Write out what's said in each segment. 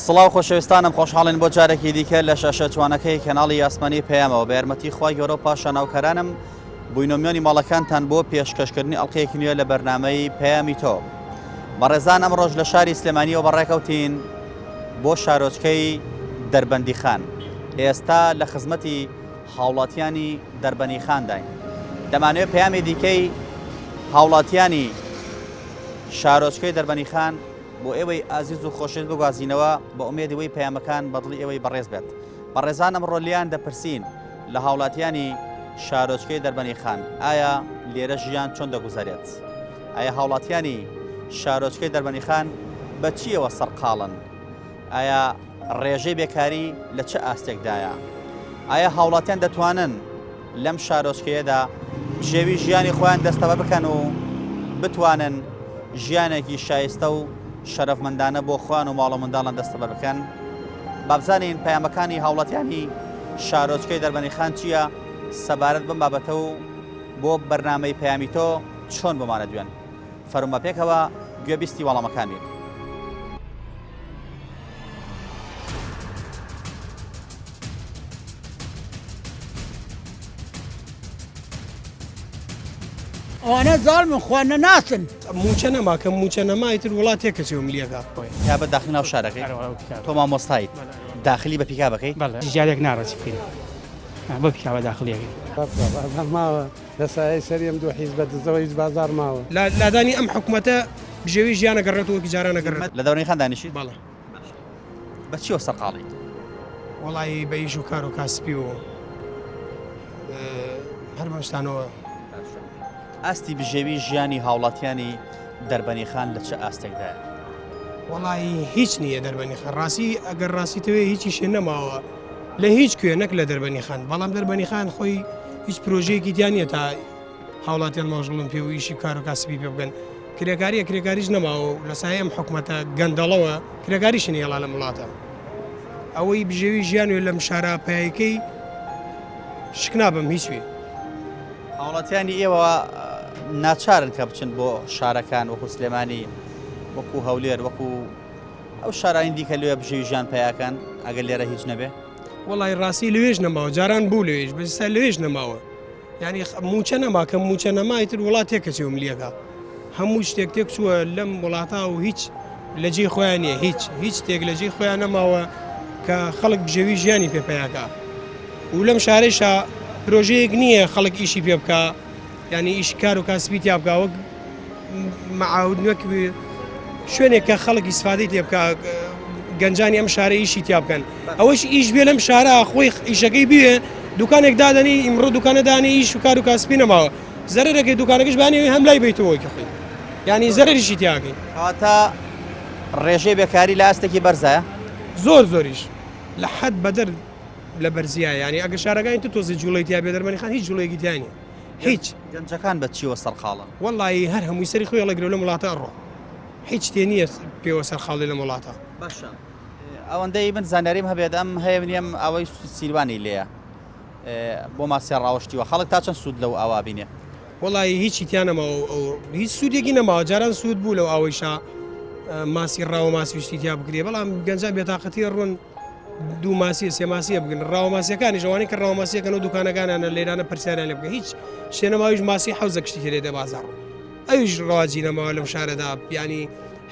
سڵاو خۆشەویستانم خۆشحاڵین بۆ جارێکی دیکە لە شاشە جوانەکەی کەناڵی ئاسمانی پەیامەوە بە یارمەتی خوای گەورە و پاشان هاوکارانم بووینە میوانی ماڵەکانتان بۆ پێشکەشکردنی ئەڵقەیەکی نوێ لە بەرنامەی پەیامی تۆ بەڕێزان ئەمڕۆژ لە شاری سلێمانیەوە بەڕێکەوتین بۆ شارۆچکەی دەربەندیخان ئێستا لە خزمەتی هاوڵاتیانی دەربەنیخانداین دەمانەوێت پەیامی دیکەی هاوڵاتیانی شارۆچکەی دەربەنیخان بۆ ئێوەی ئازیز و خۆشەویست بگوازینەوە بە ئومێدی وەی پەیامەکان بە دڵی ئێوەی بەڕێز بێت. بەڕێزان ئەمڕۆ لێیان دەپرسین لە هاوڵاتیانی شارۆچکەی دەربەنیخان ئایا لێرە ژیان چۆن دەگوزەرێت؟ ئایا هاوڵاتیانی شارۆچکەی دەربەنیخان بە چییەوە سەرقاڵن؟ ئایا ڕێژەی بێکاری لە چ ئاستێکدایە؟ ئایا هاوڵاتیان دەتوانن لەم شارۆچکەیەدا بژێوی ژیانی خۆیان دەستەبەر بکەن و بتوانن ژیانێکی شایستە و شەرەفمەندانە بۆ خۆیان و ماڵ و منداڵان دەستەبەر بکەن؟ با بزانین پەیامەکانی هاوڵاتیانی شارۆچکەی دەربەنیخان چییە سەبارەت بەم بابەتە و بۆ بەرنامەی پەیامی تۆ چۆن بۆمانە دوێن؟ فەرموو با پێکەوە گوێبیستی وەڵامەکان بین. ئەوانە زاڵمن خوا نەناسن. موچە نەما کە موچە نەما ئیتر وڵات تێکەچێ و ملیەکە. پیکابە داخلی ناو شارەکەی تۆ مامۆستایت داخلی بە پیکابەکەی؟ بەڵێ جارێک ناڕێ چی بکەین بۆ پیکابە داخلیەکەی. بازاڕ ماوە لە سایەی سەری ئەم دوو حیزبە دزەوە هیچ بازاڕ ماوە. لادانی ئەم حکومەتە بژێوی ژیان ئەگەڕێتەوە وەکی جاران ئەگەڕێتەوە. لە دەورانی خان دانیشیت؟ بەڵێ. بە چیەوە سەرقاڵی؟ وەڵایی بە ئیش و کار و کاسپی و هەر بەم شتانەوە. ئاستی بژێوی ژیانی هاوڵاتیانی دەربەنیخان لە چ ئاستێکدایە؟ وەڵایی هیچ نییە دەربەنیخان ڕاستی ئەگەر ڕاستی تەوێ هیچیشێ نەماوە لە هیچ کوێ نەک لە دەربەنیخان بەڵام دەربەنیخان خۆی هیچ پرۆژەیەکی تیا نییە تا هاوڵاتیان مەشغوڵن پێ و ئیشی کار و کاسبی پێ بکەن کرێکاریە کرێکاریش نەماوە و لە سایەی ئەم حکومەتە گەندەڵەوە کرێکاریشی نەیەڵا لەم وڵاتە ئەوەی بژێوی ژیان وێ لەم شارە پیایکەی شک نابم هیچ وێ. هاوڵاتیانی ئێوە ناچارن کە بچن بۆ شارەکان وەکو سلێمانی وەکو هەولێر وەکو ئەو شارانی دیکە لێ بژێوی ژیان پیاکەن ئەگەر لێرە هیچ نەبێ وەڵی ڕاستی لەوێش نەماوە جاران بوو لەوێش بەستا لەوێش نەماوە یانی موچە نەما کە موچە نەما ئیتر وڵات تێکەچێ و ملیەکە هەموو شتێک تێک چووە لەم وڵاتە و هیچ لە جێی خۆیان نییە هیچ هیچ تێک لە جێی خۆیان نەماوە کە خەڵک بژێوی ژیانی پێ پیاکە و لەم شارێشا پرۆژەیەک نییە خەڵک ئیشی پێ بکە ینی ئیش کار و کاسبی تیا بکە وەک معاود وەک شوێنێک کە خەڵک ئیسفادەی تێ بکە گەنجانی ئەم شارە ئیشی تیا بکەن ئەوەش ئیش بێ لەم شارە خۆی ئیشەکەی بوێ دوکانێک دادەنی ئیمڕۆ دوکانە دانی ئیش و کار و کاسپی نەماوە زەرەرەکەی دوکانەکەش بانی هەم لای بیتەوە کە خۆی ینی زەرەریشی تیاکەی کەواتە ڕێژەی بێکاری لە ئاستێکی بەرزایە زۆر زۆریش لە حەد بەدەر لە بەرزیە ینی ئەگە شارەکانی تو تۆزی جوڵەی تیا بێ دەرمانی خان هیچ جوڵەیەکی تیا نیە هیچ. گەنجەکان بە چیوە سەرقاڵن؟ وەڵایی هەر هەمووی سەری خۆی هەڵەگرێ و لەم وڵاتە ئەڕۆ هیچ شتێ نییە پێوە سەرقاڵی لەم وڵاتە. باشە ئەوەندەی من زانیاریم هەبێت ئەم هەیە نییە ئەوەی سیروانی لێیە بۆ ماسیە ڕاوەشتیوە خەڵک تا چەند سوود لەو ئاوا بینێ؟ وەڵایی هیچی تیا نەماوە ئەو هیچ سوودێکی نەماوە جاران سوود بوو لەو ئاوەیشا ماسی ڕاوە ماسی شتی تیا بکرێ بەڵام گەنجان بێتاقەتی ڕۆن دوو ماسیە سێ ماسیە بگرن ڕاوە ماسیەکانیش ئەوانەی کە ڕاوە ماسیەکەن و دوکانەکانیانە لێرانە پرسیاریان لێ بکە هیچ شتێ نەماویش ماسی حەوزە کشتی تێ دێتە بازاڕ ئەویش ڕەواجی نەماوە لەم شارەدا بیانی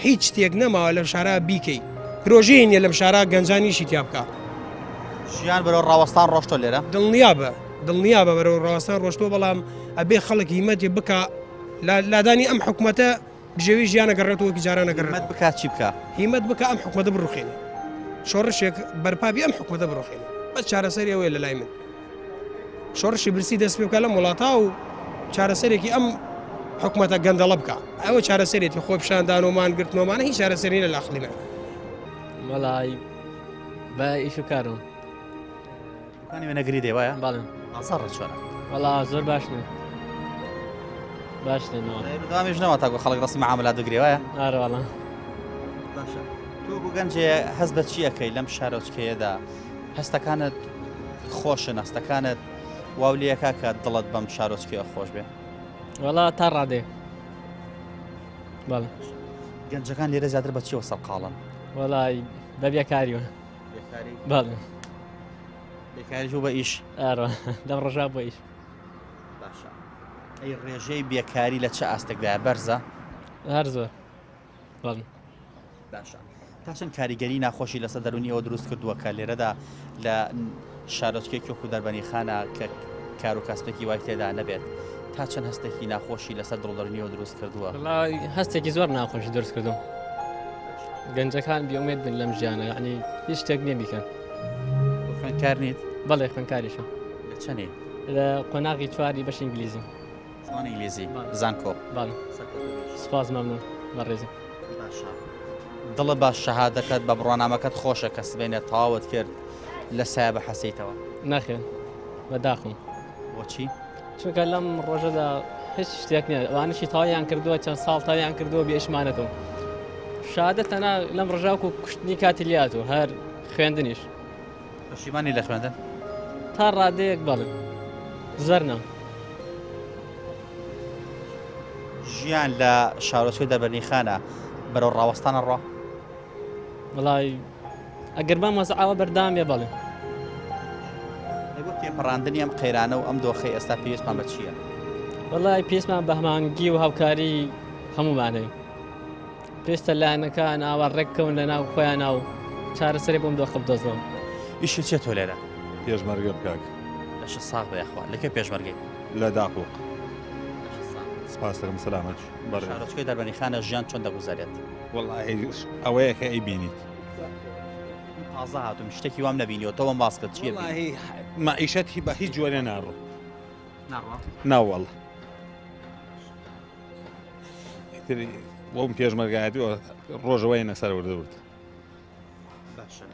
هیچ شتێک نەماوە لەم شارە بیکەی پرۆژەی نیە لەم شارە گەنجانیشی تیا بکە ژیان بەرەو ڕاوەستان ڕۆشتۆ لێرە دڵنیابە دڵنیابە بەرەو ڕاوەستان ڕۆشتووە بەڵام ئەبێ خەڵک هیمەتی بکە لادانی ئەم حکومەتە بژێوی ژیان ئەگەڕێتەوە وەکی جاران ئەگەڕێتەوە. هیمەت بکا چی بکا؟ هیمەت بکا ئەم حکومەتە بڕوخێنێ. شۆڕشێک بەرپا بی ئەم حکومەتە بڕوخێنێ. بەس چارەسەری ئەوەیە لە لای من. شۆڕشی برسی دەست پێ بکا لەم وڵاتە و چارەسەرێکی ئەم حکومەتە گەندەڵە بکا. ئەوە چارەسەرێتی خۆپیشاندان و مانگرتنەوەمانە هیچ چارەسەری نیە لە ئەقڵی من. وەڵای بە ئیش و کارم. دوکانی وێنەگری دێ وایە؟ بەڵێ. بازاڕ چۆنە؟ وەڵا زۆر باش نیە. باش نیە. بەدوامیش نەوە تاکو خەڵک ڕەسمی معاملات بگرێ وایە؟ ئارە وەڵا. باشە تۆ بۆ گەنجێ هەست بە چی ئەەکەی لەم شارۆچکەیەدا هەستەکانت خۆشن هەستەکانت واو لەکە کە دڵت بەم شارۆچکەیە خۆش بێ وەڵا تا ڕادێ بەڵێ گەنجەکان لێرە زیاتر بە چیەوە سەرقاڵن وەڵای. بە بێکاریوە. بێکاری؟ بەڵێ. بێکاریش بوو بە ئیش؟ ئارە لەم ڕۆژا بۆ ئیش. باشە. ئەی ڕێژەی بێکاری لە چ ئاستێکدایە بەرزە؟ هەر زۆر. بەڵێ. باشە. تا چەند کاریگەری ناخۆشی لەسەر دەروونی ئەوە دروست کردووە کە لێرەدا لە شارۆچکەیەکی وەکو دەربەنیخانە کە کار و کاسپێکی وای تێدا نەبێت تا چەند هەستێکی ناخۆشی لەسەر دڵ و دەروونیەوە دروست کردووە؟ هەستێکی زۆر ناخۆشی دروست کردوم گەنجەکان بێئومێد بن لەم ژیانە یعنی هیچ شتێک نییە بیکەن. خوێندکار نیت؟ بەڵێ خوێندکاریشم. لە چەنی؟ لە قۆناغی چواری بەشی ئینگلیزی. زمانی ئینگلیزی زانکۆ. بەڵێ. سپاس مەمنون بەڕێزم. باشە دڵت بە شەهادەکەت بە بڕوانامەکەت خۆشە کە سبەینێ تەواوت کرد لە سایە بحەسێیتەوە؟ نەخێر بەداخم. بۆچی؟ چونکە لەم ڕۆژەدا هیچ شتێک نییە ئەوانشی تەواویان کردووە چەند ساڵ تەواویان کردووە بێ ئیشمانەتەوە شادە تەنها لەم ڕژاوک و کوشتنی کاتی لات و هەر خوێندنیش. پەشیمانی لە خوێندن؟ تا ڕادەیەک بەڵێ زەر نا. ژیان لە شارۆچکەی دەربەندیخانە بەرەو ڕاوەستان ئەڕوا؟ وەڵای ئەگەر بەم وەزعەوە بەردەوام بێ بەڵێ. ئەی بۆ تێپەڕاندنی ئەم قەیرانە و ئەم دۆخەی ئێستا پێویستمان بە چییە؟ وەڵای پێویستمان بە هەماهەنگی و هاوکاری هەموومان هەیە. پێویستە لایەنەکان ئاوا ڕێککەون لە ناو خۆیانا و چارەسەری بۆم دۆخە بدۆزنەوە. ئیشت چیە تۆ لێرە؟ پێشمەرگەم کاک. لەشت ساغ بێ یاخوا. لە کوێ پێشمەرگەی؟ لە داقوق. سپاس دەکەم سەلامەت بەڕێز. شارۆچکەی دەربەنیخانە ژیان چۆن دەگوزەرێت؟ وەڵاهی ئەوەیە کە ئەیبینیت. من تازە هاتووم شتێکی وام نەبینیوە تۆ بۆم باس کرد چییە؟ وەڵاهی مەعیشەت بە هیچ جۆرێ ناڕۆ. ناڕوا؟ نا وەڵا. ئیتر وەم پێشمەرگایەتی ڕۆژەوەی نەسەر وردە ورد. باشە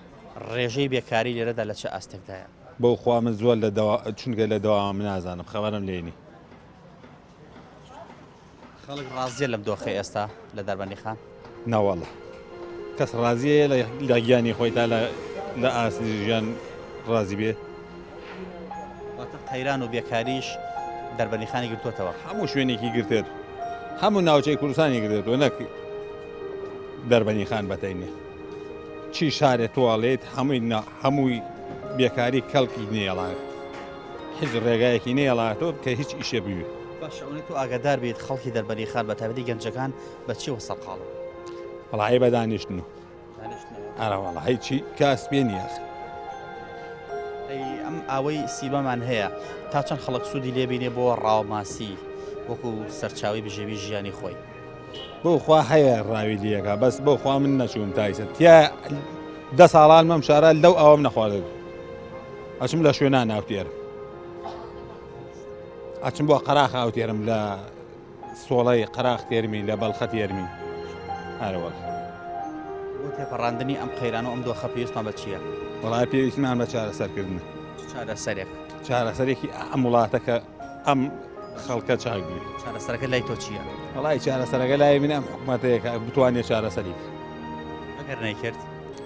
ڕێژەی بێکاری لێرەدا لە چ ئاستێکدایە؟ بەو خوا من زۆر لە دەوا چونکە لە دەوام نازانم خەبەرم لێ نی. خەڵک ڕازیە لەم دۆخەی ئێستا لە دەربەندیخان؟ نەوەڵا کەس ڕازیە لە گیانی خۆی تا لە ئاستی ژیان ڕازی بێ. واتە قەیران و بێکاریش دەربەندیخانی گرتووەتەوە. هەموو شوێنێکی گرتێت هەموو ناوچەی کوردستانی گرتێتەوە نەک دەربەنیخان بەتەینێ چی شارێ تۆڵێت هەمووی هەمووی بێکاری کەڵکی نێڵات هیچ ڕێگایەکی نێڵاتەوە کە هیچ ئیشێ بوێ. باشە ئەوەی تۆ ئاگادار بیت خەڵکی دەربەندیخان بە تایبەتی گەنجەکان بە چیەوە سەرقاڵن؟ وەڵی بە دانیشتن و ئەرە وەڵا هیچی کاس پێ نییە. ئەی ئەم ئاوەی سیبەمان هەیە تا چەند خەڵک سوودی لێبینێ بۆ ڕاوماسی وەکو سەرچاوی بژێوی ژیانی خۆی؟ بۆ خوا هەیە ڕاوی لەکە بەس بۆ خوا من نەچووم تایسە تیا دە ساڵان مەم شارە لەو ئاوم نەخواردن ئەچم لە شوێنان ناوتێرم ئەچم بۆ قەراخ ئاوتێرم لە سۆڵەی قەراخ تێرمی لە بەڵخە تێرمی ئارەوەڵ. بۆ تێپەڕاندنی ئەم قەیران و ئەم دۆخە پێویستمان بە چییە؟ وەڵای پێویستمان بە چارەسەرکردنە. چارەسەرێک؟ چارەسەرێکی ئەم وڵاتە کە ئەم خەڵکە چاک بێ. چارەسەرەکە لای تۆ چییە؟ وەڵای چارەسەرەکە لای من ئەم حکومەتەیە کە بتوانێت چارەسەری بکات. ئەگەر نەیکرد؟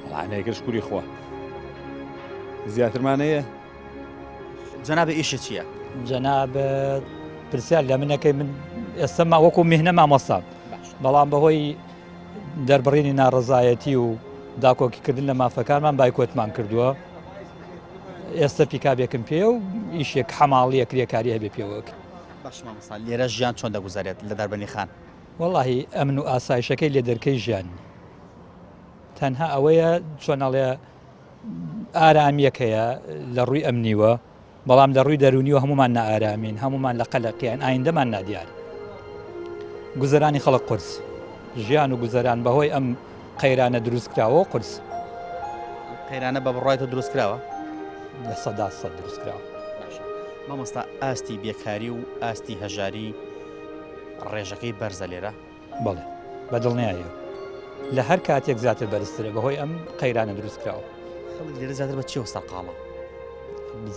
وەڵا نەیکرد شکوری خوا. زیاترمان هەیە؟ جەنابت ئیشت چییە؟ جەنابت پرسیار لە منەکەی من ئێستا ما وەکو میهنە مامۆستام بەڵام بەهۆی دەربڕینی ناڕەزایەتی و داکۆکیکردن لە مافەکانمان بایکۆتمان کردووە ئێستا پیکابێکم پێ و ئیشێک حەماڵیە کرێکاری هەبێ پێوەک باش مامۆستا لێرە ژیان چۆن دەگوزارێت لە دەربەنی خان؟ وەڵاهی ئەمن و ئاسایشەکەی لێ دەرکەی ژیان تەنها ئەوەیە چۆنەڵێ ئارامییەک هەیە لە ڕووی ئەمنیوە، بەڵام لە ڕووی دەروونیوە هەموومان نائارامین، هەموومان لە قەلەقیان، ئایندەمان نادیار. گوزەرانی خەڵک قورس، ژیان و گوزەران بەهۆی ئەم قەیرانە دروستکراوە قورس. ئەم قەیرانە بە بڕوای تۆ دروستکراوە؟ 100% دروستکراوە. باشە مامۆستا ئاستی بێکاری و ئاستی هەژاری ڕێژەکەی بەرزە لێرە؟ بەڵێ بە دڵنیاییەوە لە هەر کاتێک زیاتر بەرزترە بەهۆی ئەم قەیرانە دروست کراوە. خەڵک لێرە زیاتر بە چیەوە سەرقاڵە؟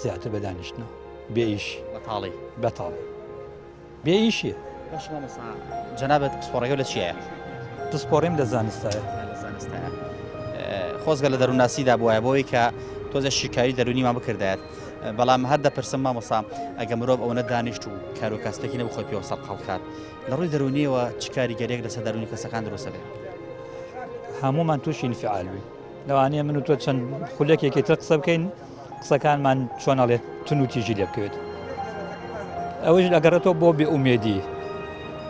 زیاتر بە دانیشتنەوە بێ ئیش. بەتاڵی. بەتاڵی بێ ئیشیە. باشە مامۆستا جەنابت پسپۆڕەکەو لە چیایە؟ پسپۆڕیم لە زانستایە. لە زانستایە. خۆزگە لە دەروونناسیدا بوایە بۆ ئەوەی کە تۆزێ شیکاری دەروونیمان بکردایەت. بەڵام هەر دەپرسم مامۆستا ئەگە مرۆڤ ئەوەنە دانیشت و کار و کاسپێکی نەبوو خۆی پێوە سەرقاڵ کات لە ڕووی دەروونیەوە چ کاریگەریەک لەسەر دەروونی کەسەکان دروست دەبێت؟ هەموومان تووشی ئینفعال بووین. لەوانەیە من و تۆ چەند خولەکێکی تر قسە بکەین قسەکانمان چۆن ئەڵێت تون و تیژی لێ بکەوێت ئەوەش ئەگەڕێتەوە بۆ بێ ئومێدی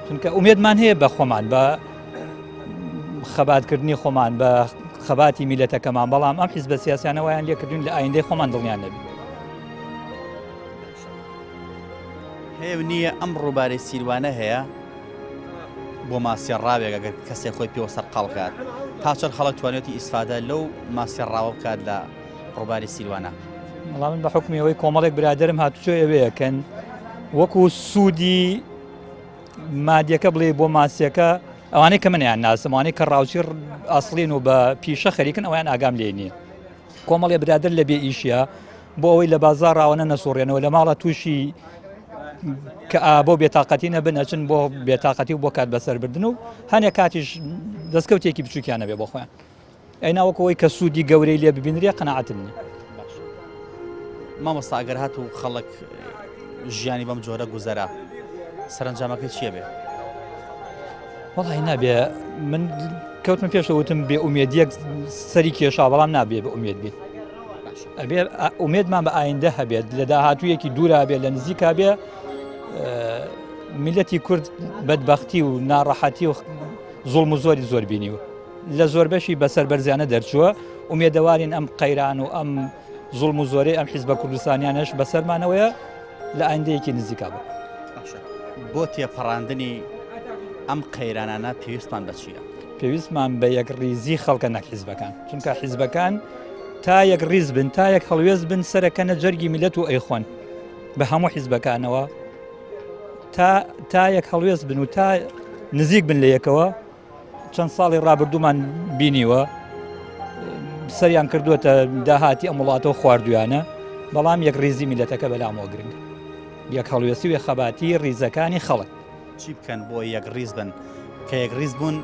چونکە ئومێدمان هەیە بە خۆمان بە خەباتکردنی خۆمان بە خەباتی میلەتەکەمان بەڵام ئەم حیزبە سیاسیانە وایان لێکردوین لە ئایندەی خۆمان دڵنیان نەبین. هەیە و نییە ئەم ڕووبارەی سیروانە هەیە بۆ ماسیە ڕاوێک ئەگەر کەسێک خۆی پێوە سەرقاڵ کات تا چەند خەڵک توانێتی ئیسفادە لەو ماسیە ڕاوە بکات لە ڕووباری سیروانە؟ وەڵا من بە حوکمی ئەوەی کۆمەڵێک برادەرم هاتوچۆ ئەوێ ئەکەن وەکو سوودی مادیەکە بڵێ بۆ ماسیەکە ئەوانەی کە منیان ناسم ئەوانەی کە ڕاوچی ئەسڵین و بە پیشە خەریکن ئەویان ئاگام لێ نییە کۆمەڵێ برادەر لە بێ ئیشە بۆ ئەوەی لە بازار ڕاوەنە نەسوڕێنەوە لە ماڵە تووشی کە بۆ بێتاقەتی نەبن ئەچن بۆ بێتاقەتی و بۆ کات بەسەربردن و هەنێک کاتیش دەستکەوتێکی بچووکیان نەبێ بۆ خۆیان ئەینا وەکو ئەوەی کە سوودی گەورەی لێ ببینرێ قەناعەتم نییە. مامۆستا ئەگەر هات و خەڵک ژیانی بەم جۆرە گوزەرا سەرنجامەکەی چییە بێ؟ وەڵی نابێ من کەوتمە پێشەوە وتم بێ ئومێدیەک سەری کێشا بەڵام نابێ بە ئومێد بێت ئەبێ ئومێدمان بە ئایندە هەبێت لە داهاتوویەکی دوورا بێت لە نزیکا بێ میلەتی کورد بەدبەختی و ناڕەحەتی و زوڵم و زۆری زۆر بینیوە لە زۆربەشی بە سەربەرزیانە دەرچووە، ئومێدەوارین ئەم قەیران و ئەم زوڵم و زۆرەی ئەم حیزبە کوردستانیانەش بەسەرمانەوەیە لە ئایندەیەکی نزیکا بێت. باشە بۆ تێپەڕاندنی ئەم قەیرانانە پێویستمان بە چییە؟ پێویستمان بە یەکڕیزی خەڵکە نەک حیزبەکان، چونکە حیزبەکان تا یەکڕیز بن تا یەک هەڵوێست بن سەرەکەنە جەرگی میلەت و ئەیخۆن بە هەموو حیزبەکانەوە تا تا یەک هەڵوێست بن و تا نزیک بن لە یەکەوە چەند ساڵی ڕابردوومان بینیوە سەریان کردووەتە داهاتی ئەم وڵاتەوە خواردویانە بەڵام یەک ریزی میلەتەکە بەلامەوە گرنگ یەک هەڵوێستی و خەباتی ریزەکانی خەڵک چی بکەن بۆ یەک ریز بن کە یەک ریز بوون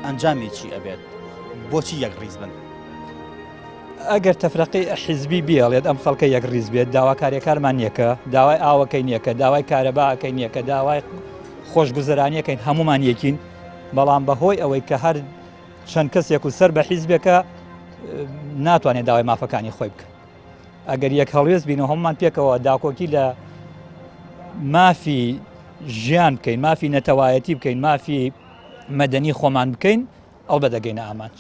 ئەنجامی چی ئەبێت بۆچی یەک ریز بن؟ ئەگەر تەفرەقەی حیزبی بێڵێت ئەم خەڵکە یەک ڕیز بێت داواکاریەکانمان یەکە داوای ئاوەکەی نیەکە داوای کارەباکەی نیەکە داوای خۆشگوزەرانیەکەین هەمومان یەکین بەڵام بەهۆی ئەوەی کە هەر چەند کەسێک و سەر بە حیزبێکە ناتوانێت داوای مافەکانی خۆی بکە ئەگەر یەک هەڵوێست بین و هەمومان پێکەوە داکۆکی لە مافی ژیان بکەین مافی نەتەوایەتی بکەین مافی مەدەنی خۆمان بکەین ئەڵبەت دەگەینە ئامانج.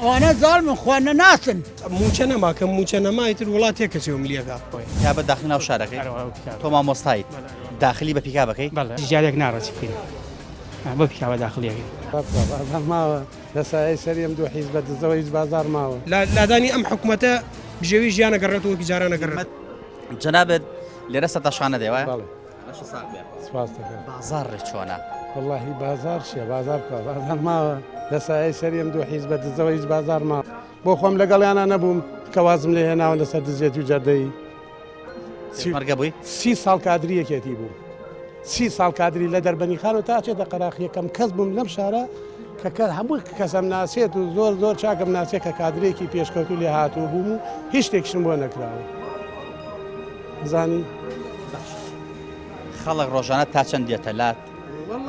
ئەوانە زاڵمن خوا نەناسن. موچە نەما کە موچە نەما ئیتر وڵات تێکەچێ و ملیەکە. پیکابە داخلی ناو شارەکەی تۆ مامۆستایت داخلی بە پیکابەکەی؟ بەڵێ جارێک ناڕەچی بکەین بۆ پیکابە داخلیەکەی. بازاڕ ماوە لە سایەی سەری ئەم دوو حیزبە دزەوە هیچ بازاڕ ماوە. لادانی ئەم حکومەتە بژێوی ژیان ئەگەڕێتەوە وەکی جاران ئەگەڕێتەوە. جەنابت لێرە سەتاشخانە دێ وایە؟ بەڵێ. لەشت ساغ بێ. سپاس دەکەم. بازاڕ چۆنە؟ وەڵاهی بازاڕ چیە بازاڕ کوا بازاڕ ماوە لە سایەی سەری ئەم دوو حیزبە دزەوە هیچ بازاڕ ماوە. بۆ خۆم لەگەڵیانا نەبووم کە وازم لێ هێناون لەسەر دزێتی و جەردەیی. پێشمەرگە بووی؟ سی ساڵ کادری یەکێتی بووم. سی ساڵ کادری لە دەربەنیخان و تا ئەچێتە قەراخ یەکەم کەس بووم لەم شارە کە کە هەموو کەسم ناسێت و زۆر زۆر چاکم ناسێت کە کادرێکی پێشکەوتوو لێ هاتوو بووم و هیچ شتێکشم بۆ نەکراوە زانی خەڵک ڕۆژانە تا چەند دێتە لات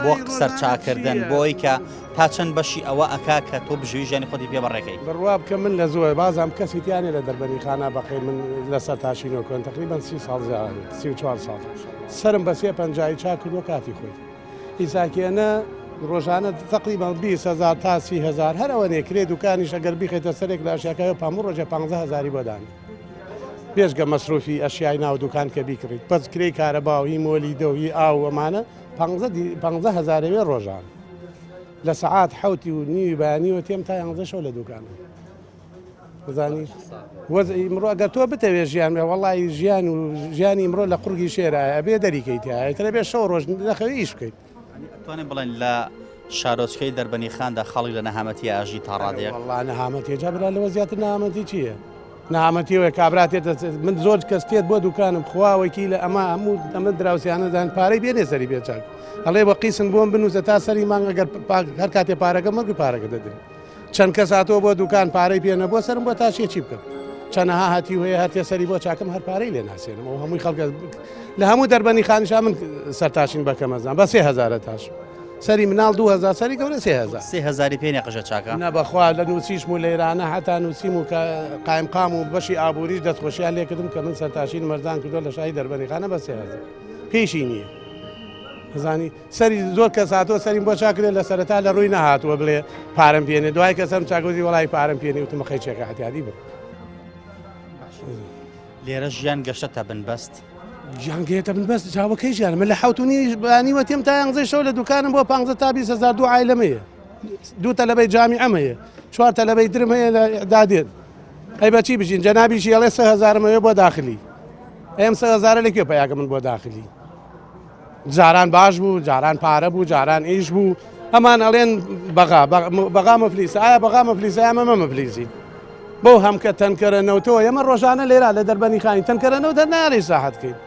بۆ سەرچاکردن بۆی کە تا چەند بەشی ئەوە ئەکا کە تۆ بژێوی ژیانی خۆتی پێ بەڕێکەی؟ بڕوا بکە من لە زۆر بازام کەسی تیا نیە لە دەربەنی خانا بەقەی من لەسەر تاشینەوە کۆن تەقریبەن 30 ساڵ زیاد 34 ساڵ سەرم بە سێ پەنجای چاک کردووە کاتی خۆی ئیساکێنە ڕۆژانە تقریبا 20 هزار تا 30 هزار هەر ئەوەنێ کرێ دوکانیش ئەگەر بیخێتە سەرێک لە ئەشیاکە پامو ڕۆژێ 15 هزاری بۆ دانێ بێژگە مەسروفی ئەشیای ناو دوکان کە بیکڕیت بەس کرێی کارەبا و هی مۆلیدە و هی ئاو و ئەمانە پانزە هەزارەوێ ڕۆژان لە سەعات حەوتی و نیوی بەیانیەوە تێم تا یانزە شەو لە دوکانم زانی وەزعی ئیمڕۆ ئەگەر تۆ بتەوێ ژیان بێ وەڵی ژیان و ژیانی ئیمڕۆ لە قوڕگی شێرایە ئەبێ دەریکەیت تایە بێ شەو ڕۆژ نەخەوی ئیش بکەیت ئەتوانین بڵێن لە شارۆچکەی دەربەنیخاندا خەڵک لە نەهامەتی ئاژی تا ڕادەیەک؟ وەڵا نەهامەتی جا برا لەوە زیاتر نەهامەتی چییە؟ نەهامەتی ئەوەیە کابرا تێتە من زۆر کەس تێت بۆ دوکانم خوا وەکیلە ئەمە هەموو ئەمە دراوسیانە دان پارەی بێنێ سەری بێ چاک ئەڵێ بە قیسن بۆم بنووسە تا سەری مانگ ئەگەر هەر کاتێ پارەکە مەرگی پارەکە دەدرێت چەند کەس هاتووە بۆ دوکان پارەی پێ نەبووە سەرم بۆ تاشیە چی بکەم؟ چەنەها هەتیو هەیە هەر تێ سەری بۆ چاکم هەر پارەی لێ ناسێنم ئەو هەمووی خەڵکە لە هەموو دەربەنی خانیشا من سەرتاشین بەکەمەزان بە 3000 تاش سەری مناڵ 2000 سەری گەورە 3000 سێ هەزاری پێ نەقژە چاکە نە بەخوا لە نووسیشم و لەیرانە هەتا نووسیم و کە قایمقام و بەشی ئابووریش دەستخۆشیان لێکردم کە من سەرتاشین مەرزان کردووە لە شاری دەربەنیخانە بە 3000 پێشی نییە زانی سەری زۆر کەس هاتووە سەریم بۆ چاکرێت لە سەرەتا لە ڕووی نەهاتووە بڵێ پارەم پێنێ دوای کە سەرم چاکوزی وەڵی پارەم پێنی وتم خەی چێکە عتیادی بم. لێرە ژیان گەشتە بنبەست ژیان گەیتە بنبەست چاوەکەی ژیان من لە حوتونی بەیانیوە تێم تا یانزەی شەو لە دوکانم بۆ 15 تا 20 هزار دوو عایلەم هەیە دوو تەلەبەی جامیعەم هەیە چوار تەلەبەی ترم هەیە لە ئیعدادێن ئەی بەچی بژین جەنابیشی ئەڵێ سێ هەزارم هەیە بۆ داخلی ئەم سێ هەزارە لە کوێ پەیاکە من بۆ داخلی جاران باش بوو جاران پارە بوو جاران ئیش بوو ئەمان ئەڵێن بەغا بەغا مفلیس ئایا بەغا مفلیس ئەمە مە مفلیسی بۆ هەمکە تەنکەرە نەوتەوە ئێمە ڕۆژانە لێرا لە دەربەنی خانی تەنکەرە نەوت هەر نایەڵی ساحەت کەین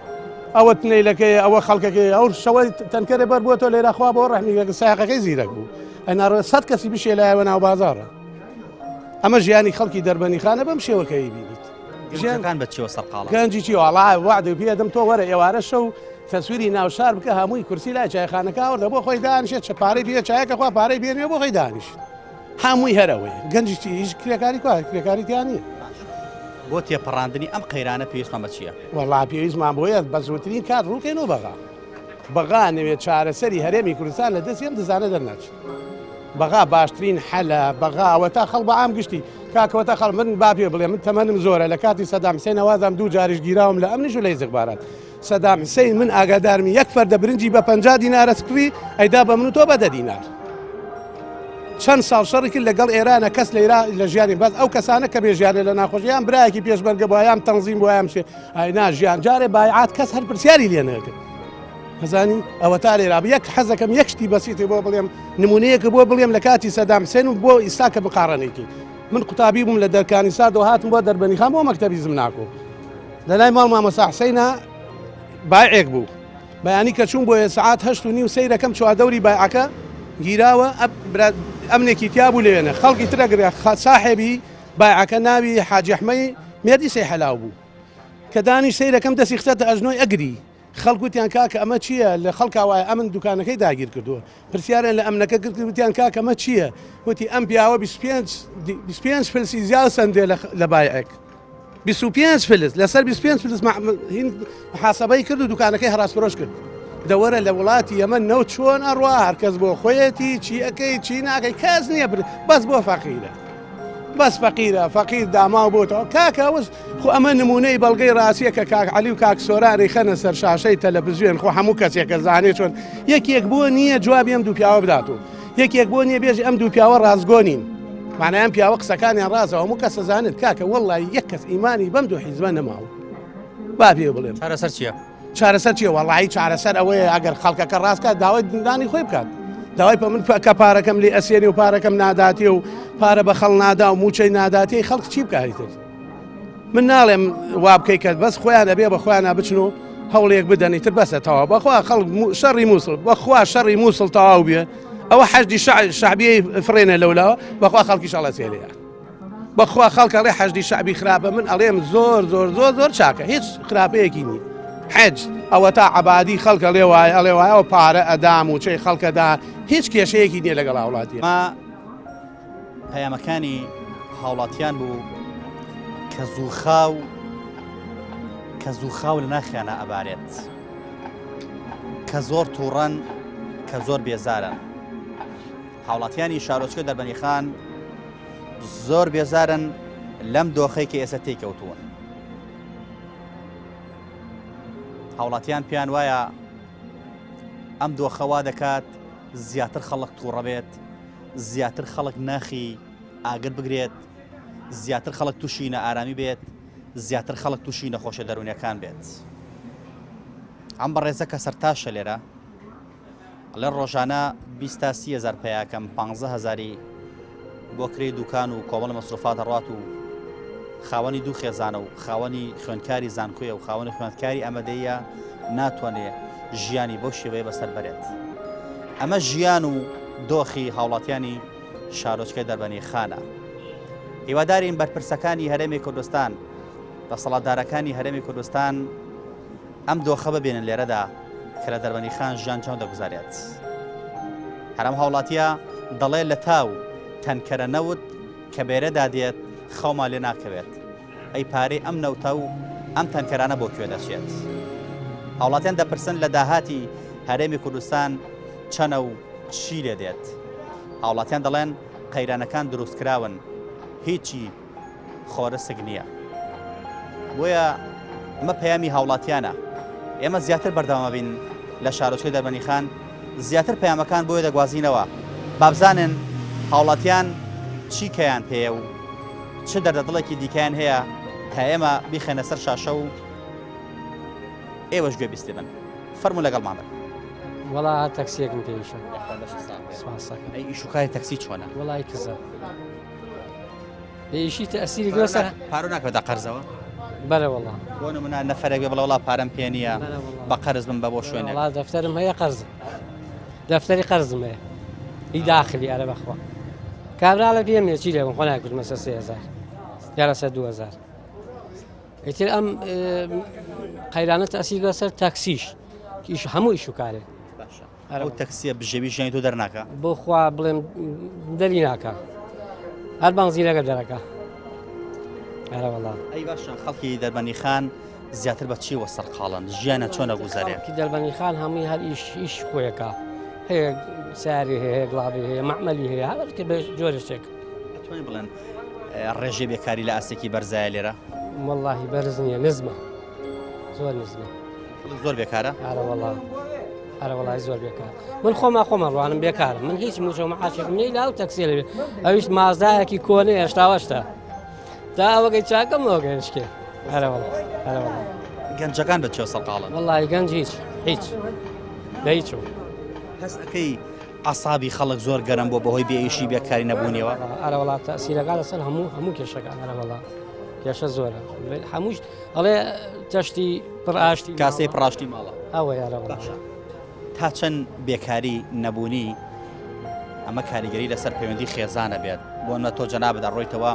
ئەوە تنەیلەکەی ئەوە خەڵکەکەی ئەو شەوەی تەنکەرێ بەر بووە تۆ لێرا خوا بۆ ڕەحمی سایەقەکەی زیرەک بوو ئەناڕێ سەد کەسی بشێ لایەوە ناو بازاڕە ئەمە ژیانی خەڵکی دەربەنی خانە بەم شێوەکەی بینیت ژیانکان بە چیەوە سەرقاڵە گەنجی چی وەڵا وعدە پێدەم تۆ وەرە ئێوارە شەو تەسویری ناوشار بکە هەمووی کورسی لای چایخانەکە آوردە بۆ خۆی دانیشێت چە پارەی پێ چایەکە خوا پارەی بێنێ بۆ خۆی دانیشت هەمووی هەرەوەی گەنجی چی هیچ کرێکاری کوا کرێکاری تیا نییە. بۆ تێپەڕاندنی ئەم قەیرانە پێویستمان بە چییە؟ وەڵا پێویستمان بۆیە بە زووترین کات ڕووکەینەوە بەغا. بەغا نەوێت چارەسەری هەرێمی کوردستان لە دەستی ئەم دزانە دەرناچێت. بەغا باشترین حەلە بەغا ئەوەتا خەڵ بە عام گشتی کاکەوەتا خەڵ من با پێ بڵێ من تەمەنم زۆرە لە کاتی سەدام حسێن وازام دوو جاریش گیراوم لە ئەمنیش و لە ئیستخبارات سەدام حسین من ئاگادارمی یەک فەردە برنجی بە 50 دینارە سکڕی ئەیدا بە من و تۆ بە دە دینار چەند ساڵ شەڕی کرد لەگەڵ ئێرانە کەس لەیرا لە ژیانی بەس ئەو کەسانە کە بێ ژیانە لە ناخۆشیان برایەکی پێشمەرگە بۆیان تەنزیم بۆیان شێ ئای نا ژیان جارێ بایعات کەس هەر پرسیاری لێ نەکرد هەزانی ئەوە تا لێرا یەک حەزەکەم یەک شتی بەسیتی بۆ بڵێم نمونەیەکە بۆ بڵێم لە کاتی سەدام حسێن و بۆ ئیستا کە بقاڕەنێکی من قوتابی بووم لە دەرکانی ساردەوە هاتم بۆ دەربەنی خان بۆ مەکتەبی زمناکۆ لە لای ماڵ مامۆستا حسینە بایعێک بوو بەیانی کە چوون بۆیە سەعات هەشت و نیو سەیرەکەم چواردەوری بایعەکە گیراوە ئەمنێکی تیا بوو لەوێنە خەڵکی ترە گرێ ساحێبی بایعەکە ناوی حاجی ئەحمەی مێردی سەی حەلاو بوو کە دانیش سەیرەکەم دەستی خستە ئەژنۆی ئەگری خەڵک وتیان کاکە ئەمە چییە لە خەڵکا وایە ئەمن دوکانەکەی داگیر کردووە پرسیاریان لە ئەمنەکە کرد وتیان کاکە ئەمە چییە وتی ئەم پیاوە 25 25 فلسی زیاد سەندێ لە بایعێک 25 فلس لەسەر 25 فلس هین محاسبەی کرد و دوکانەکەی هەڕاس فرۆش کرد دەوەرە لە وڵاتی یەمەن نەوت چۆن ئەڕوا هەرکەس بۆ خۆیەتی چی ئەەکەی چی ناکەی کەس نییە بەس بۆ فەقیرە بەس فەقیرە فەقیر داماو بۆتەوە کاکە ئەوەش خۆ ئەمە نمونەی بەڵگەی ڕاستیە کە کاک عەلی و کاک سۆرانی خەنە سەر شاشەی تەلەڤزیۆن خۆ هەموو کەسێکە زانێ چۆن یەکێک بۆ نییە جوابی ئەم دوو پیاوە بدات و یەکێک بۆ نییە بێژی ئەم دوو پیاوە ڕاستگۆ نین معنای ئەم پیاوە قسەکانیان ڕاستە هەموو کەس ئەزانێت کاکە وەڵڵاهی یەک کەس ئیمانی بەم دوو حیزبە نەماوە با پێ بڵێم چارەسەر چییە؟ چارەسەر چیە وەڵایی چارەسەر ئەوەیە ئەگەر خەڵکەکە ڕاست کات داوای دندانی خۆی بکات داوای پە من کە پارەکەم لێ ئەسێنی و پارەکەم ناداتێ و پارە بە خەڵ نادا و موچەی ناداتێ خەڵک چی بکاریتر من ناڵێم وا بکەی کە بەس خۆیان ئەبێ بە خۆیان بچن و هەوڵێک بدەنی تر بەسە تەواو بەخوا خەڵک شەڕی مووسڵ بەخوا شەڕی مووسڵ تەواو بێ ئەوە حەشدی شعبیەی فڕێنە لەولاوە بەخوا خەڵکی شەڵەسێنەیە بەخوا خەڵک ئەڵێ حەشدی شەعبی خراپە من ئەڵێم زۆر زۆر زۆر زۆر چاکە هیچ خراپەیەکی نی حەج ئەوە تا عبادی خەڵکە لێ وایە ئەڵێ وایە ئەو پارە ئەدا موچەی خەڵکەدا هیچ کێشەیەکی نییە لەگەڵ هاوڵاتی ما پەیامەکانی هاوڵاتیان بوو کە زووخاو کە زووخاو لە ناخیانە ئەبارێت کە زۆر تووڕەن کە زۆر بێزارن هاوڵاتیانی شارۆچکە دەربەنیخان زۆر بێزارن لەم دۆخەی کە ئێستا تێکەوتوون. هاوڵاتیان پێیان وایە ئەم دۆخە وا دەکات زیاتر خەڵک تووڕە بێت، زیاتر خەڵک ناخی ئاگر بگرێت، زیاتر خەڵک تووشی نائارامی بێت، زیاتر خەڵک تووشی نەخۆشە دەروونیەکان بێت. ئەم بەڕێزە کە سەرتاشە لێرە ئەڵێ ڕۆژانە 20 تا 30 هەزار پەیاکەم 15 هەزاری بۆ کرێی دوکان و کۆمەڵی مەسروفات دەڕات و خاوەنی دوو خێزانە و خاوەنی خوێندکاری زانکۆیە و خاوەنی خوێندکاری ئەمەدەیە ناتوانێ ژیانی بەو شێوەیە بەسەر بەرێت ئەمە ژیان و دۆخی هاوڵاتیانی شارۆچکەی دەربەنی خانە هیوادارین بەرپرسەکانی هەرێمی کوردستان. دەسەڵاتدارەکانی هەرێمی کوردستان ئەم دۆخە ببینن لێرەدا کە لە دەربەنی خان ژیان چۆن دەگوزارێت. هەرم هاوڵاتیە دەڵێ لە تاو تەنکەرە نەوت کە بێرەدا دێت خەومان لێ ناکەوێت. ئەی پارەی ئەم نەوتە و ئەم تەنکەرانە بۆ کوێ دەچێت؟ هاوڵاتیان دەپرسن لە داهاتی هەرێمی کوردستان چەنە و چی لێ دێت؟ هاوڵاتیان دەڵێن قەیرانەکان دروستکراون هیچی خۆرسک نییە. بۆیە ئەمە پەیامی هاوڵاتیانە. ئێمە زیاتر بەردەوامە بین لە شارۆچکەی دەربەنیخان زیاتر پەیامەکان بۆیە دەگوازینەوە بابزانن هاوڵاتیان چی کەیان پێیە و چ دەردەدڵێکی دیکەیان هەیە تا ئێمە بیخەنە سەر شاشە و ئێوەش گوێ بیستی بن فەرموو لەگەڵمان بن. وەڵا تەکسیەکم پێیشە ئەی ئیش و کاری تەکسی چۆنە؟ وەڵای کزە ئیشی تەسیری گرۆ سەر پارە ناکەوێتە قەرزەوە؟ بەرە وەڵا بۆ نمونە نەفەرێک بێ بڵێ وەڵا پارەم پێ نییە بە قەرز بم بە بۆ شوێنێک وەڵا دەفتەرم هەیە قەرز دەفتەری قەرزم هەیە هی داخلی ئەرە بەخوا کابرا لە پێم نیە چی لێ بم خۆ ناکوژمە سەر 3000 یا لەسەر 2000 ئیتر ئەم قەیرانە تەسیر لەسەر تاکسیش ئیش هەموو ئیش و کارێک باشە ئەو تەکسیە بژێوی ژیانی تۆ دەرناکا؟ بۆ خوا بڵێم دەری ناکا هەر بانزینەکە دەرەکە ئەرە وەڵا. ئەی باشە خەڵکی دەربەنی خان زیاتر بە چیوە سەرقاڵن ژیانە چۆنە گوزارێ؟ خەڵکی دەربەنی خان هەمووی هەر ئیش ئیش خۆیەکە هەیە ساری هەیە گڵابی هەیە مەعمەلی هەیە هەر بە جۆرە شتێک. ئەتوانین بڵێن ڕێژەی بێکاری لە ئاستێکی بەرزایە لێرە؟ وەڵاهی بەرز نییە نزمە. زۆر نزمە زۆر بێکارە ئارەوەڵا ئارەوەڵای زۆر بێکار من خۆما خۆمە ڕوانم بێکارم من هیچ موچە و معاشێکم نیە لاو تەکسیە لەوێ ئەویش مازدایەکی کۆنێ هێشتاوەشتا تا ئەوەگەی چاکەم ئەوگەشکێ ئارەوەڵا ئارەوەڵا گەنجەکان بە چێ سەرقاڵن وەڵی گەنج هیچ هیچ لە هیچ هەست ئەەکەی عسابی خەڵک زۆر گەرم بۆ بەهۆی بێئیشی بێکاری نەبوونیەوە ئارەوەڵا تەسیرەکان لەسەر هەموو هەموو کێشەکان ئارەوەڵا کێشە زۆرە هەمووش ئەڵێ تەشتی پڕئاشتی کاسەی پڕاشتی ماڵە ئەوە یارە باشە تا چەند بێکاری نەبوونی ئەمە کاریگەری لەسەر پەیوەندی خێزانە بێت بۆ نە تۆ جەنابدا ڕۆیتەوە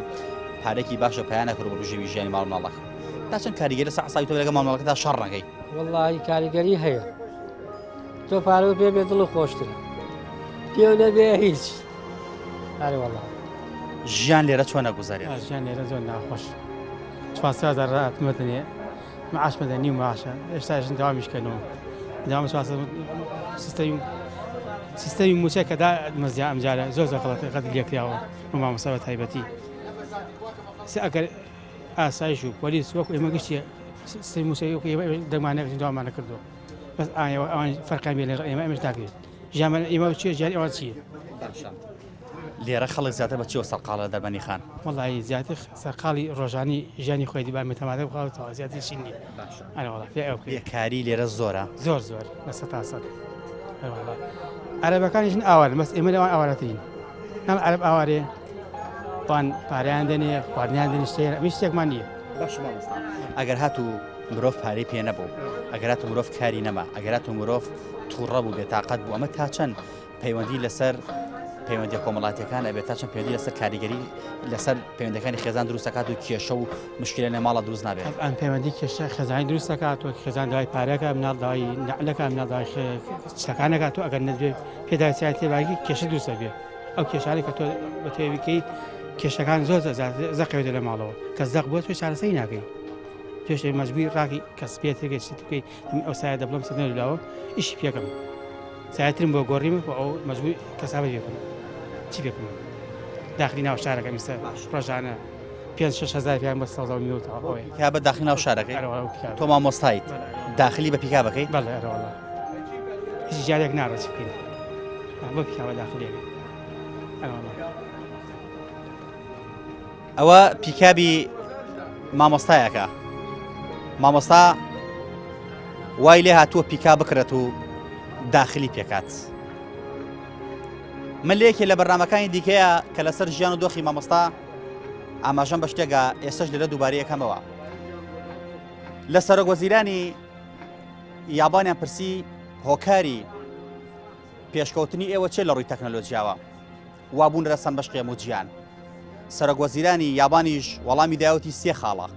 پارێکی باشە پایانە کرد بۆ بژێوی ژیانی ماڵ ماڵەکە تا چەند کاریگەری لەسەر عساوی تۆ لەگە ماڵەکەدا شەڕ نەکەی وەڵی کاریگەری هەیە تۆ پارە پێ بێ دڵ خۆشترە پێ نەبێ هیچ ئەرێ وەڵا. ژیان لێرە چۆن ئەگوزەرێت؟ ژیان لێرە زۆر ناخۆش 400 هزار راتمە دەنێ معاشمە دە نیو معاشە ئێستا ژن داوامیش کەنەوە داوام 400 سیستەمی سیستەمی موچە کە دا مەزیا ئەمجارە زۆر زۆر غەڵەت غەدر لێکراوە و مامۆستا بە تایبەتی ئەگەر ئاسایش و پۆلیس وەکو ئێمە گشتی سیستەمی موچە وەکو ئێمە دەمانە داوامانە کردووە بەس ئایا ئەوان فەرقیان بێ لەگەڵ ئێمە ئێمەش ناکرێت ژیانمان ئێمە چیە ژیانی ئەوان چییە؟ باشە لێرە خەڵک زیاتر بە چیەوە سەرقاڵە لە دەربەنی خان؟ وەڵی زیاتر سەرقاڵی ڕۆژانی ژیانی خۆی دیبا متەمادە بخاوتەوە زیاتر چی نییە باشە ئەرێ وەڵا پێ ئەو بکەین. بێکاری لێرە زۆرە؟ زۆر زۆر لە سەتا سەد ئەرێ وەڵا عەرەبەکانیش ئاوارن بەس ئێمە لەوان ئاوارەترین ناڵ عەرەب ئاوارێ وان پارەیان دەنێ خواردنیان دەنێ شتێک ئەمە شتێکمان نییە باشە مامۆستا ئەگەر هاتوو مرۆڤ پارەی پێ نەبوو ئەگەر هاتوو مرۆڤ کاری نەما ئەگەر هاتوو مرۆڤ تووڕە بوو بێتاقەت بوو ئەمە تا چەند پەیوەندی لەسەر پەیوەندیە کۆمەڵاتیەکان ئەبێت تا چەند پەیوەندی لەسەر کاریگەری لەسەر پەیوەندەکانی خێزان دروست دەکات و کێشە و مشکلە لە ماڵە دروست نابێت ئەم پەیوەندی کێشە خێزانی دروست دەکات وەک خێزان داوای پارەکە مناڵ داوای نەعلەکە مناڵ داوای شتەکانەکات تۆ ئەگەر نەدرێت پێداویستیان تێباگی کێشە دروست دەبێت ئەو کێشانەی کە تۆ بە تێویکەی کێشەکان زۆر زەقەوێتە لە ماڵەوە کە زەق بووە تۆ چارەسەری ناکەی پێش مەجبوری ڕاکی کە سپێتێکە چیت بکەیت من ئەو سایە دەبڵم سەر نەدراوە ئیشی پێکەم سایەترم بۆ گۆڕیم و ئەو مەجبور کەسابەت پێکەم چی پێکەم داخلی ناو شارەکە میسە ڕۆژانە پێ 6 هزار پیان بە سەوزا و میوە تەواو پیکابە داخلی ناو شارەکەی تۆ مامۆستایت داخلی بە پیکابەکەی بەڵێ ئەرەوەڵا هیچ جارێک ناڕێ چی بکەین بۆ پیکابە داخلیەکەی ئەرەوەڵا ئەوە پیکابی مامۆستایەکە مامۆستا وای لێ هاتووە پیکا بکرێت و داخلی پێکات من لەیەکێ لە بەرنمەکانی دیکەیە کە لەسەر ژیان و دۆخی مامۆستا ئاماژەم بە شتێکە ئێستش لێرە دووبارە یەکەمەوە لە سەرۆک وەزیرانی یابانیان پرسی هۆکاری پێشکەوتنی ئێوە چێ لە ڕووی تەکنەلۆجیاوە وا بوون رەسەن بەش قێم و جیان. سەرۆک وەزیرانی یابانیش وەڵامی دایەوتی سێ خاڵە.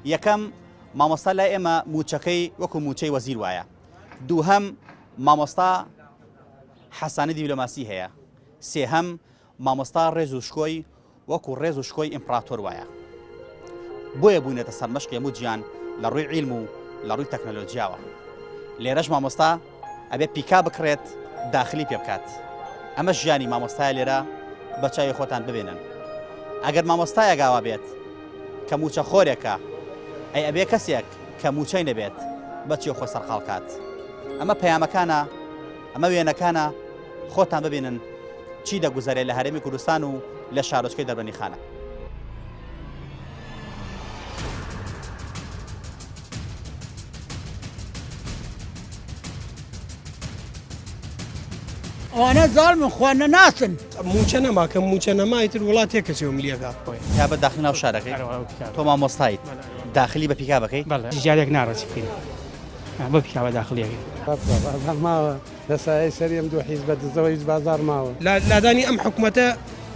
یەکەم مامۆستا لای ئێمە موچەکەی وەکو موچەی وەزیر وایە دووهەم مامۆستا حەسانەی دیبلۆماسی هەیە سێهەم مامۆستا ڕێز و شکۆی وەکو ڕێز و شکۆی ئیمپڕاتۆر وایە. بۆیە بووینەتە سەرمەشقی هەموو جیهان لە ڕووی عیلم و لە ڕووی تەکنەلۆجیاوە. لێرەش مامۆستا ئەبێ پیکا بکڕێت داخلی پێ بکات. ئەمە ژیانی مامۆستایە لێرە بە چاوی خۆتان ببینن. ئەگەر مامۆستایەک ئاوا بێت کە مووچە خۆرێکە ئەی ئەبێ کەسێک کە مووچەی نەبێت بە چی خۆی سەرقاڵ کات؟ ئەمە پەیامەکانە، ئەمە وێنەکانە خۆتان ببینن چی دەگوزەرێ لە هەرێمی کوردستان و لە شارۆچکەی دەربەندیخانە. ئەوانە زاڵمن خوا نەناسن. موچە نەما کە موچە نەما ئیتر وڵات تێکەچێ و ملیەکە. پیکابە داخلی ناو شارەکەی تۆ مامۆستایت داخلی بە پیکابەکەی؟ بەڵێ جارێک ناڕەسی بکەین بە پیکابە داخلیەکەی. بازاڕ ماوە لە سایەی سەری ئەم دوو حیزبە دزەوە هیچ بازاڕ ماوە. لادانی ئەم حکومەتە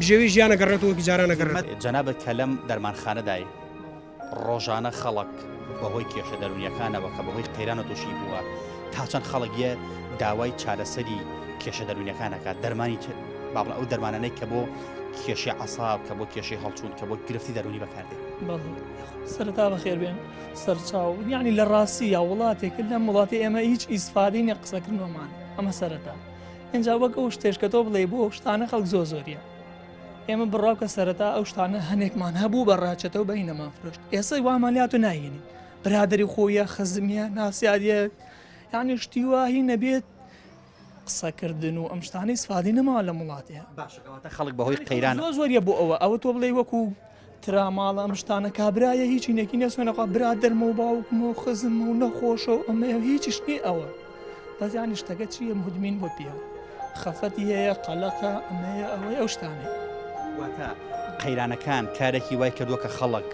بژێوی ژیان ئەگەڕێتەوە وەکی جاران ئەگەڕێتەوە. جەنابت کە لەم دەرمانخانەدای ڕۆژانە خەڵک بەهۆی کێشە دەروونیەکانەوە کە بەهۆی قەیرانە تووشی بووە تا چەند خەڵک یە داوای چارەسەری کێشە دەروونیەکان ئەکات دەرمانی با بڵێم ئەو دەرمانانەی کە بۆ کێشەی عەساب کە بۆ کێشەی هەڵچوون کە بۆ گرفتی دەروونی بەکاردێ. بەڵێ سەرەتا بەخێربێن سەرچاو یعنی لە ڕاستی یا وڵاتێک لەم وڵاتی ئێمە هیچ ئیسفادەی نیە قسەکردنەوەمان ئەمە سەرەتا اینجا وەک ئەو شتێش کە تۆ بڵێ بۆ ئەو شتانە خەڵک زۆر زۆریە ئێمە بڕاو کە سەرەتا ئەو شتانە هەنێکمان هەبوو بە ڕاچەتەوە بەینەمان فرۆشت ئێستا وامان لاتۆ ناهێنین برادری خۆیە خزمیە ناسیاریە یعنی شتی واهی نەبێت قسەکردن و ئەم شتانەی ئیسفادەی نەماوە لەم وڵاتەیە. باشە کەواتە خەڵک بەهۆی قەیران. زۆر زۆریە بۆ ئەوە ئەوە تۆ بڵێی وەکو تراماڵە ئەم شتانە کابرایە هیچی نەکی نەسوێنەخوا برادەرمە و باوکمە و خزمە و نەخۆشە و ئەمەیە و هیچیش نییە ئەوە بەس یانی شتەکە چییە مدمین بۆ پێوە خەفەتی هەیە قەلەقە ئەمەیە ئەوەی ئەو شتانەیە. واتە قەیرانەکان کارێکی وای کردووە کە خەڵک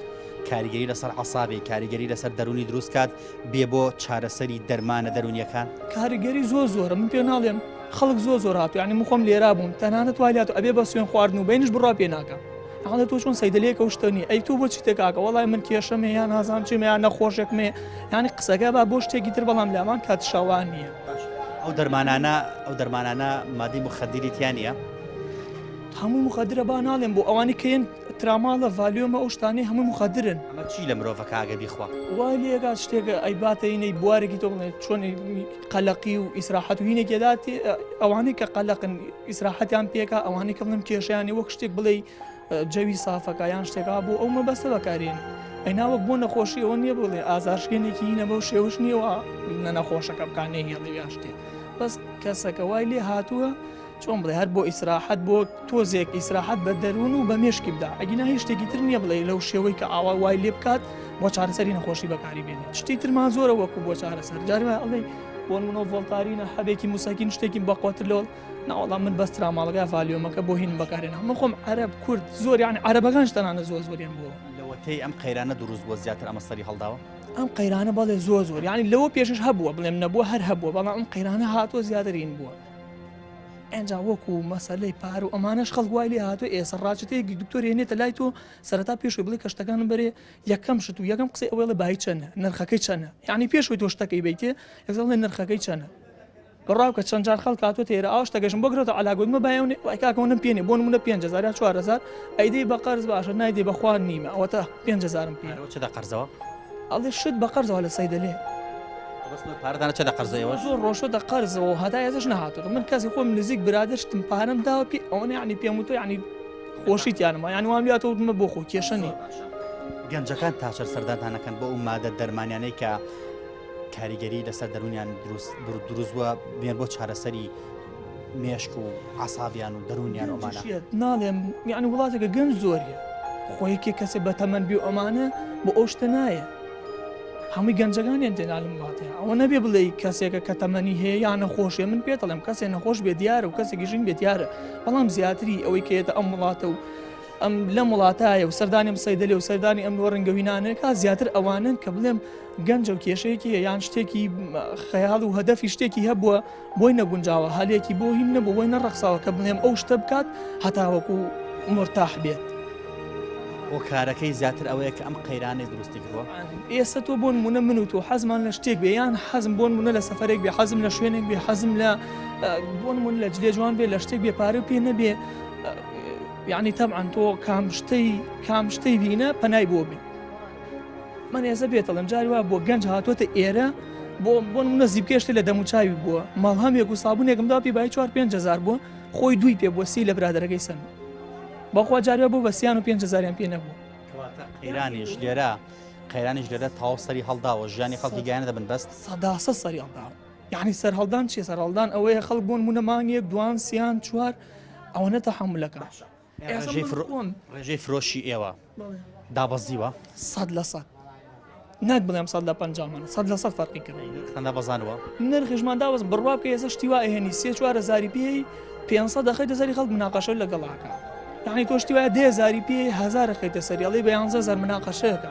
کاریگەری لەسەر عەسابی کاریگەری لەسەر دەروونی دروست کات بێ بۆ چارەسەری دەرمانە دەروونیەکان؟ کاریگەری زۆر زۆرە من پێ ناڵێم خەڵک زۆر زۆر هاتو یعنی من خۆم لێرا بووم تەنانەت وای لاتو ئەبێ بە سوێن خواردن و بینش بڕوا پێ ناکەم ئەڵێ تۆ چۆن سەیدەلەیەکە و شتە نیە ئەی تۆ بۆ چیتە کاکە وەڵای من کێشەم هەیە یان نازانم چیم یان نەخۆشێکم هەیە یعنی قسەکە با بۆ شتێکی تر بەڵام لامان کات شەوان نییە. ئەو دەرمانانە ئەو دەرمانانە مادەی مخدری تیا نییە؟ هەموو مخدرە با ناڵێم بۆ ئەوانی کە یەن تراماڵە ڤالیۆمە ئەو شتانەی هەمووی مخدرن. ئەمە چی لە مرۆڤەکە ئەگەر بیخوا؟ وای لێکات شتێکە ئەیباتە هینەی بوارێکی تۆ بڵێ چۆن قەلەقی و ئیسراحەت و هینێکی ئەدات ئەوانەی کە قەلەقن ئیسراحەتیان پێکا ئەوانەی کە بڵێم کێشەیانی وەک شتێک بڵێ جەوی سافەکە یان شتێکا بۆ ئەو مەبەستە بەکارێن ئەینا وەک بۆ نەخۆشی ئەوە نییە بڵێ ئازارشکێنێکی هینە بەو شێوەش نییە نە نەخۆشەکە بکات نەیهێڵی یان شتێک بەس کەسەکە وای لێ هاتووە چۆن بڵێ هەر بۆ ئیسراحەت بۆ تۆزێک ئیسراحەت بە دەروون و بە مێشکی بدا ئەگینا هیچ شتێکی تر نییە بڵێ لەو شێوەی کە ئاوا وای لێ بکات بۆ چارەسەری نەخۆشی بەکاری بێنێت شتی ترمان زۆرە وەکو بۆ چارەسەر جاری وایە ئەڵێ بۆ نمونە ڤۆڵتارینە حەبێکی موسەکین شتێکی بەقوەتر لەوە ناوەڵا من بەس تراماڵەکە ڤالیۆمەکە بۆ هین بەکارێنە من خۆم عەرەب کورد زۆر یان عەرەبەکان شتەنانە زۆر زۆریان بووە لەوەتەی ئەم قەیرانە دروست بووە زیاتر ئەمە سەری هەڵداوە ئەم قەیرانە بەڵێ زۆر زۆر یعنی لەوە پێشش هەبووە بڵێم نەبووە هەر هەبووە بەڵام ئەم قەیرانە هاتووە زیاترین بووە ئەنجا وەکو مەسەلەی پارە و ئەمانەش خەڵک وای لێ هاتووە ئێستا ڕاچەتەیەکی دکتۆر هێنێتە لای تۆ سەرەتا پێشوی بڵێ کە شتەکانم بەرێ یەکەم شت و یەکەم قسەی ئەوەی بای چەنە نرخەکەی چەنە یعنی پێشوی تۆ شتەکەی بیتێ یەکسەر بڵێ نرخەکەی چەنە بڕاو کە چەند جار خەڵک هاتووە تێرە ئاو شتەکەشم بۆ گرۆتە علا گوتمە بایەونێ وای کاکە ئەوەنەم پێ نییە بۆ نمونە 5000 یا 4000 ئەیدەی بە قەرز باشە نایدەی بەخوا نیمە ئەوەتە 5000م پێ چ دە قەرزەوە ئەڵێ شت بە قەرزەوە لە سەیدەلێ. پارەدانە چە دە قەرزە ئێوەش؟ زۆر ڕۆشتۆتە قەرزەوە هەتا ئێستاش نەهاتۆتە من کەسی خۆم نزیک برادەر شتم پارەم داوە پێ ئەوەنە یعنی پێم وتووە یعنی خۆشی تیانمە یعنی وام لاتەوە وتمە بۆ خۆ کێشە نییە. گەنجەکان تا چەند سەردانتان ئەکەن بۆ ئەو مادە دەرمانیانەی کە کاریگەری لەسەر دەروونیان دروست دروست بووە بێن بۆ چارەسەری مێشک و عسابیان و دەروونیان ئەمانە ناڵێم یعنی وڵاتێکە گەنج زۆریە خۆ یەکێ کەسێ بەتەمەن بی و ئەمانە بۆ ئەو شتە نایە هەمووی گەنجەکانیان تێنا لەم وڵاتەیە ئەوە نەبێ بڵێ کەسێکە کە تەمەنی هەیە یا نەخۆشیە من پێت دەڵێم کەسێ نەخۆش بێ دیارە و کەسێکی ژین بێ دیارە بەڵام زیاتری ئەوەی کە یێتە ئەم وڵاتە و ئەم لەم وڵاتایە و سەردانی ئەم سەیدەلێ و سەردانی ئەم نۆڕنگەوینانەکە زیاتر ئەوانن کە بڵێم گەنجە و کێشەیەکی هەیە یان شتێکی خەیاڵ و هەدەفی شتێکی هەبووە بۆی نەگونجاوە هەلێکی بۆ هین نەبوو بۆی نەڕەخساوە کە بڵێم ئەو شتە بکات هەتاوەکو مرتاح بێت. هۆکارەکەی زیاتر ئەوەیە کە ئەم قەیرانەی دروستی کردووە. ئێستا تۆ بۆ نموونە من و تۆ حەزمان لە شتێک بێ یان حەزم بۆ نموونە لە سەفەرێک بێ حەزم لە شوێنێک بێ حەزم لە بۆ نموونە لە جلێ جوان بێ لە شتێک بێ پارە پێ نەبێ یعنی تەبعەن تۆ کام شتەی کام شتەی بینە پەنای بۆ بێ من ئێستا پێتەڵێم جاری وا بۆ گەنج هاتووەتە ئێرە بۆ بۆ نمونە زیبکێشتە لە دەموچاوی بووە مەڵهەمێک و سابونێکم دا پێ بای 4 5000 بووە خۆی دووی پێ بووە سی لە برادەرەکەی سەن بەخوا جارێ بۆ بە سیان و 5000یان پێ نەبوو کەواتە قەیرانیش لێرە قەیرانیش لێرە تەواو سەری هەڵداوە ژیانی خەڵکی گەیانە دەبن بەست سەداسە سەری هەڵداوە یعنی سەرهەڵدان چیە سەرهەڵدان ئەوەیە خەڵک بۆن مونە مانگێک دوان سیان چوار ئەوەنە تەحەمولەکە ڕێژەی فرۆشی ئێوە دابەزیوە؟ 100% ناک بڵێم سەد لە پەنجامان سەد لە سەد فەرقی کرد نرختان دابەزانوە؟ نرخیشمان دابەز بڕوا بکە ئێستا شتی وا ئەهێنی سێ چوار هەزاری پێی 500 دەخەیتە سەری خەڵک مناقەشە لەگەڵاکە یعنی تۆ شتی وایە دە هەزاری پێی هەزار ئەخەیتە سەری ئەڵێ بە یانزە هەزار مناقەشەیەکە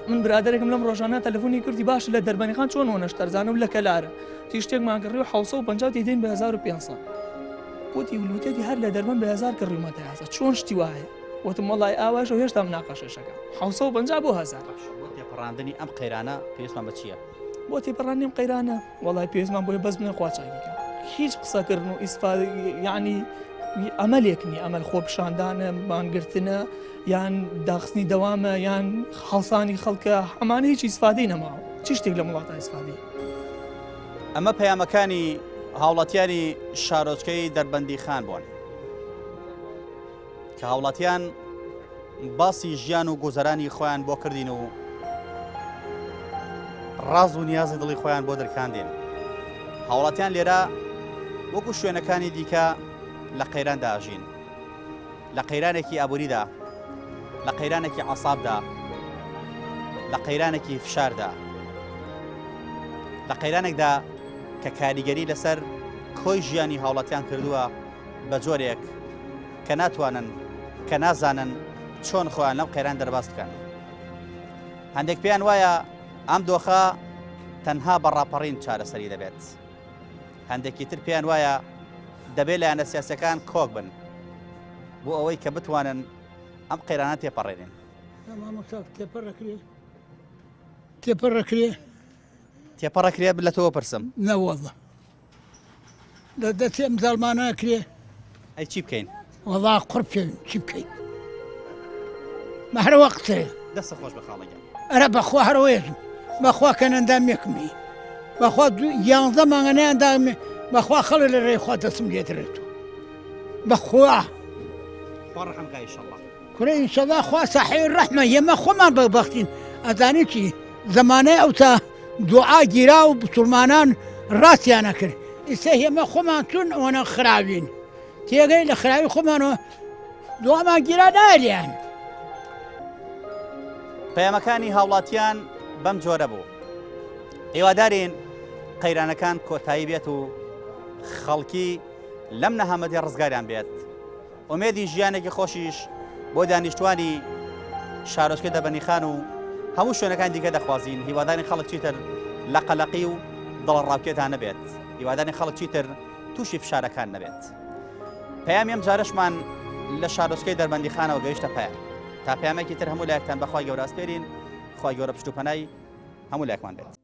من برادەرێکم لەم ڕۆژانە تەلەفۆنی کردی باش لە دەربەنیخان چۆن وەنەشتەرزانە و لە کەلارە تی شتێکمان کڕی و 750 تێدەین بە 1500 وتی ولوتێتی هەر لە دەربەن بە هەزار کڕیومەتە یاسا چۆن شتی وایە وتم وەڵای ئاوایش و هێشتا مناقەشەشەکە 750 بۆ هەزار بۆ تێپەڕاندنی ئەم قەیرانە پێویستمان بە چییە؟ بۆ تێپەڕاندنی ئەم قەیرانە وەڵای پێویستمان بۆیە بەس بڵێن خوا چاکی کە هیچ قسەکردن و ئیسفا یعنی ئەمەلێک نییە ئەمەل خۆپیشاندانە مانگرتنە یان داخستنی دەوامە یان هەڵسانی خەڵکە ئەمانە هیچ ئیسفادەی نەماوە چی شتێک لەم وڵاتە ئیسفادەی ئەمە پەیامەکانی هاوڵاتیانی شارۆچکەی دەربەندیخان بوون کە هاوڵاتیان باسی ژیان و گوزەرانی خۆیان بۆ کردین و ڕاز و نیازی دڵی خۆیان بۆ دەرکاندین هاوڵاتیان لێرە وەکو شوێنەکانی دیکە لە قەیراندا ئەژین لە قەیرانێکی ئابووریدا لە قەیرانێکی عسابدا لە قەیرانێکی فشاردا لە قەیرانێکدا کە کاریگەری لەسەر کۆی ژیانی هاوڵاتیان کردووە بە جۆرێک کە ناتوانن کە نازانن چۆن خۆیان لەم قەیران دەرباز بکەن. هەندێک پێیان وایە ئەم دۆخە تەنها بە ڕاپەڕین چارەسەری دەبێت. هەندێکی تر پێیان وایە دەبێت لایەنە سیاسەکان کۆک بن بۆ ئەوەی کە بتوانن ئەم قەیرانە تێپەڕێنن. تێپەڕەکرێ تێپەڕەکرێ لە تۆوە پرسم. نەوەڵڵا لە دەستی ئەم زاڵمانە ئەکرێ. ئەی چی بکەین؟ وەڵا قڕ بکەوین چی بکەین؟ مە هەر وا قسەیە. دەستت خۆش بێ خاڵە گیان. ئەرە بەخوا هەر ئەوەیەژم بەخوا کە نەندامێکم هی بەخوا یانزە مانگە نەیاندامێ بەخوا خەڵک لە ڕێی خوا دەستم لێ درێتەوە بەخوا. خوا ڕەحم کا ئیشەڵا. کورە ئینشەڵا خوا ساحێبی ڕەحمە ئێمە خۆمان بەدبەختین ئەزانی چی زەمانەی ئەوسا دوعا گیرا و بسوڵمانان ڕاستیان ئەکرد ئیستا ئێمە خۆمان چون ئەوەنە خراوین تێگەی لە خراوی خۆمانەوە دوعامان گیرا نایە لێیان. پەیامەکانی هاوڵاتیان بەم جۆرە بوو هیوادارین قەیرانەکان کۆتایی بێت و خەڵکی لەم نەهامەتی ڕزگاریان بێت. ئومێدی ژیانێکی خۆشیش بۆ دانیشتوانی شارۆچکەی دەربەندیخان و هەموو شوێنەکانی دیکە دەخوازین، هیوادارین خەڵک چیتر لە قەلەقی و دڵەڕاوکێدا نەبێت، هیوادارین خەڵک چیتر تووشی فشارەکان نەبێت. پەیامی ئەم جارەشمان لە شارۆچکەی دەربەندیخانەوە گەیشتە پایان. تا پەیامێکی تر هەموو لایەکتان بەخوای گەورە ئەسپێرین، خوای گەورە پشت و پەنای هەموو لایەکمان بێت.